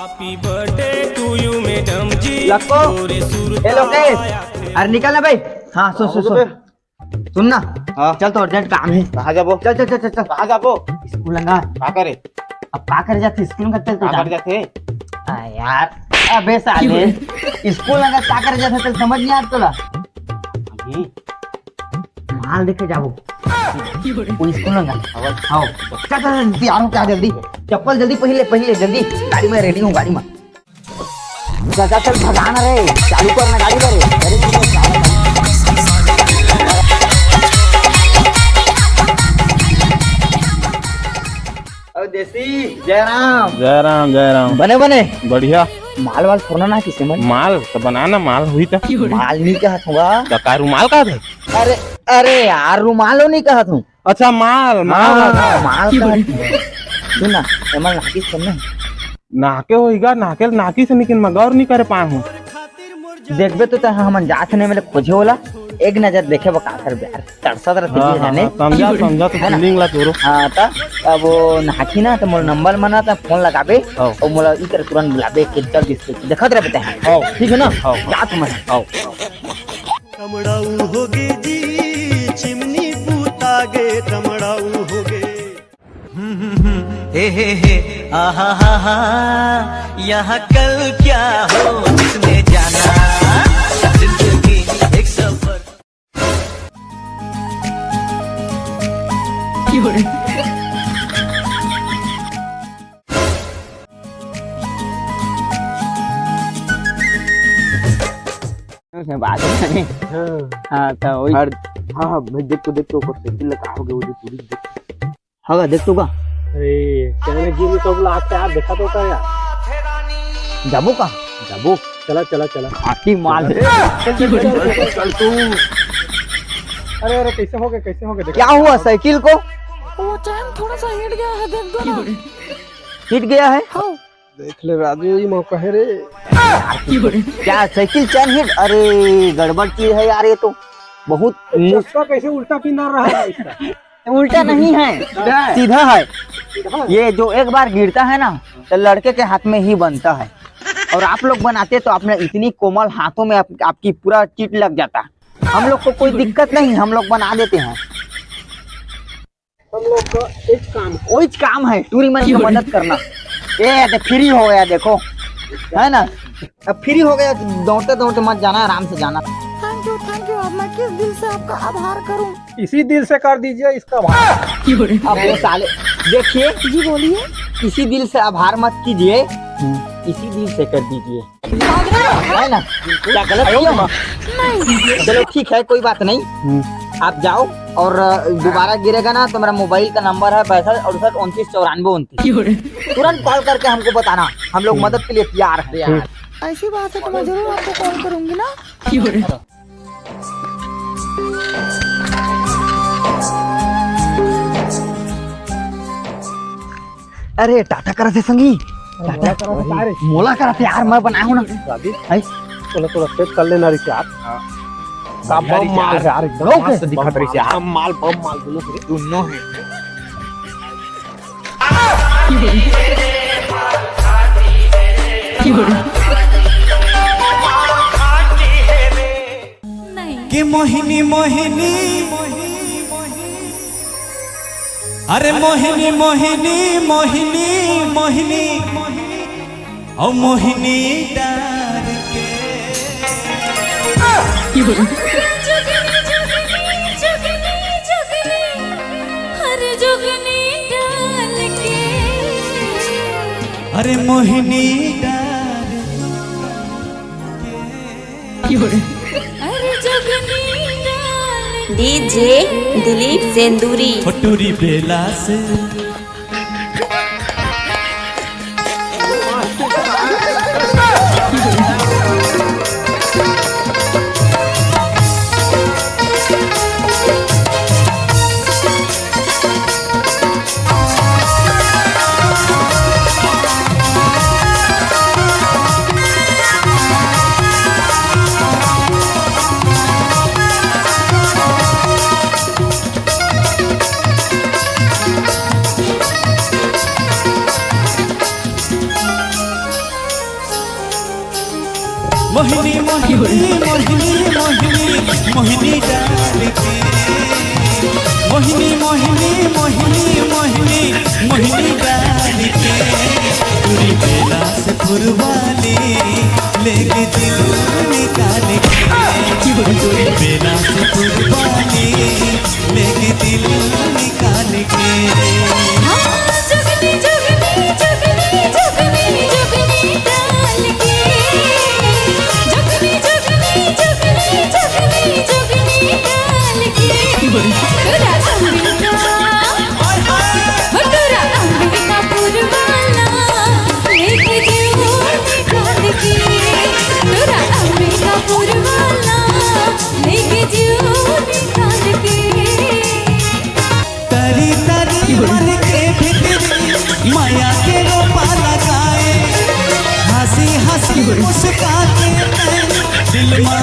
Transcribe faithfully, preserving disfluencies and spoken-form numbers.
Happy birthday to you, madam जी। लक्को, तोरे सुरता ए लोकेश, आया थे। अरे निकल ना भाई। हाँ, सुन, सुन, सुन। सुन ना। हाँ। चल, तो अर्जेंट काम है। कहाँ जाबो? चल, चल, चल, चल, चल। कहाँ जाबो? स्कूल लंगा। का करे? अब का करे जाथे स्कूल लंगा? चल, तो का जा। करे जाथे? आ, यार, अबे साले, स्कूल लंगा का करे जाथे? चल, समझ नहीं आता तोला? अभी? माल देखे जाबो। वो स्कूल लंगा। हाँ। चल, चल, चल, तैयार हो क्या जल्दी? चप्पल जल्दी पहन ले, पहन ले, जल्दी। गाड़ी में रेडी हूँ, गाड़ी में। चल, चल, चल, भगा ना रे, चालू कर ना गाड़ी ला रे। अरे, तू तो साला। अरे देसी, जय राम। जय राम, जय राम। बने, बने। बढ़िया। माल वाल फोड़ना ना किसे मन। माल तो बना ना, माल हुई त। माल नहीं कहत हूँ। तो का रुमाल का दे? अरे, अरे यार, रुमालो नहीं कहत हूँ। अच्छा, माल, माल हाँ, वाला। माल का। सुन ना, एमन नाकिस सुन ना। नाके होइगा, नाके, नाकिस, लेकिन मैं गौर नहीं करे पाए हूँ। देखबे तो तैं, हमन जात हन एमन ल खोजे वाला, एक नजर देखे बर का करबे यार, तरसत रहथे हाँ, जी हाँ, जाने। हाँ, समझा, समझा, तो है ना? फीलिंग ला तोरो। हाँ, त अब वो नाकी ना, त मोला नंबर मना, त फोन लगाबे, हाँ। अउ मोला इकर तुरंत बुलाबे, कि जल्दी से देखत रहबे तैं। हाँ। ठीक है ना? हाँ। जात मैं। हाँ। तमड़ाऊ होगे जी, चिमनी पूतागे, तमड़ाऊ होगे। हम्म, हम्म, हम्म, हे, हे, हे, आहा, हा, हा, यहाँ कल क्या हो जिसने जाना, जिंदगी एक सफर। उसमें बात है। हाँ। हाँ, तो वही। और हाँ, हाँ, भाई, देख तो, देख तो, ऊपर से चिल्ला का हो गया, वो जो पूरी देख। हाँ, देख तो का? अरे, कहने की भी तो बुला के यार, देखा तो का यार? जाबो का? जाबो। चला, चला, चला। खाटी माल है। चल, चल, चल, चल, चल, चल तू। अरे, अरे, कैसे हो गए, कैसे हो गए? देखो। क्या हुआ साइकिल को? वो चैन थोड़ा सा हिट गया है, देख दो ना। हिट गया है? हाँ। देख ले राजू, ये मौका है रे। क्या साइकिल चैन हिट? अरे, गड़बड़ चीज है यार, ये तो बहुत मुस- चक्का कैसे उल्टा पिंदा रहा है इसका? उल्टा नहीं है, सीधा है। सीधा है? ये जो एक बार गिरता है ना, तो लड़के के हाथ में ही बनता है। और आप लोग बनाते तो आपने इतनी कोमल हाथों में आप, आपकी पूरा चिट लग जाता। हम लोग को कोई दिक्कत नहीं, हम लोग बना देते हैं। हम लोग का एक काम है। वही काम है, टूरी मन की मदद करना। ये तो फ्री हो गया, देखो, है ना? अब फ्री हो गया, दौड़ते दौड़ते मत जाना, आराम से जाना। Thank you, thank you. अब मैं किस दिल से आपका आभार करूं? इसी दिल से कर दीजिए इसका आभार। अब वो साले, देखिए। जी बोलिए। इसी दिल से आभार मत कीजिए, इसी दिल से कर दीजिए। है ना? क्या गलत किया हूँ? नहीं। चलो ठीक है, कोई बात नहीं। हम्म। आप जाओ और, अ, दोबारा गिरेगा ना तो मेरा मोबाइल का नंबर है बासठ अड़सठ उनतीस चौरानवे उनतीस। तुरंत कॉल करके हमको बताना, हम लोग हम्म। मदद के लिए तैयार हैं। हम्म। ऐसी बात है तो मैं जरूर आपको कॉल करूंगी ना। अरे टाटा करत हे संगी। अरे टाटा। मोला करत हे का रे? मोला करत हे यार, मैं बनाया हूँ ना। राजू, हैं? थोड़ा, थोड़ा सेट कर लेना रिचार्ज। हाँ। का बढ़िया बम माल रिचार्ज। है यार, एकदम ओके। मस्त दिखत बम रिचार्ज। माल, बम माल, बम माल दोनों है। दोनों है। कि मोहिनी, मोहिनी, अरे मोहिनी, मोहिनी, मोहिनी, मोहिनी, ओ मोहिनी डार के। जुगनी, जुगनी, जुगनी, जुगनी, हर जुगनी डाल के। अरे मोहिनी डार के। डीजे दिलीप सेंदूरी। टूरी बेला से। मोहिनी मोहिनी मोहिनी मोहिनी मोहिनी डाल के, मोहिनी मोहिनी मोहिनी मोहिनी मोहिनी डाल के, तुरी बेला से पुरवाली लेके दिल निकाल के, तुरी बेला से पुरवाली लेके दिल निकाल के। हाँ, जुगनी, जुगनी, जुगनी, जुगनी, जुगनी डाल के। जुगनी, जुगनी, जुगनी, जुगनी, जुगनी डाल के। तोरा अंबिका, तोरा अंबिकापुर वाला लेके जीव निकाल के। तोरा अंबिकापुर वाला लेके जीव निकाल के। तरी तरी मन के भीतरी माया के रोपा लगाए, हंसी हंसी मुस्का के तैं दिल मा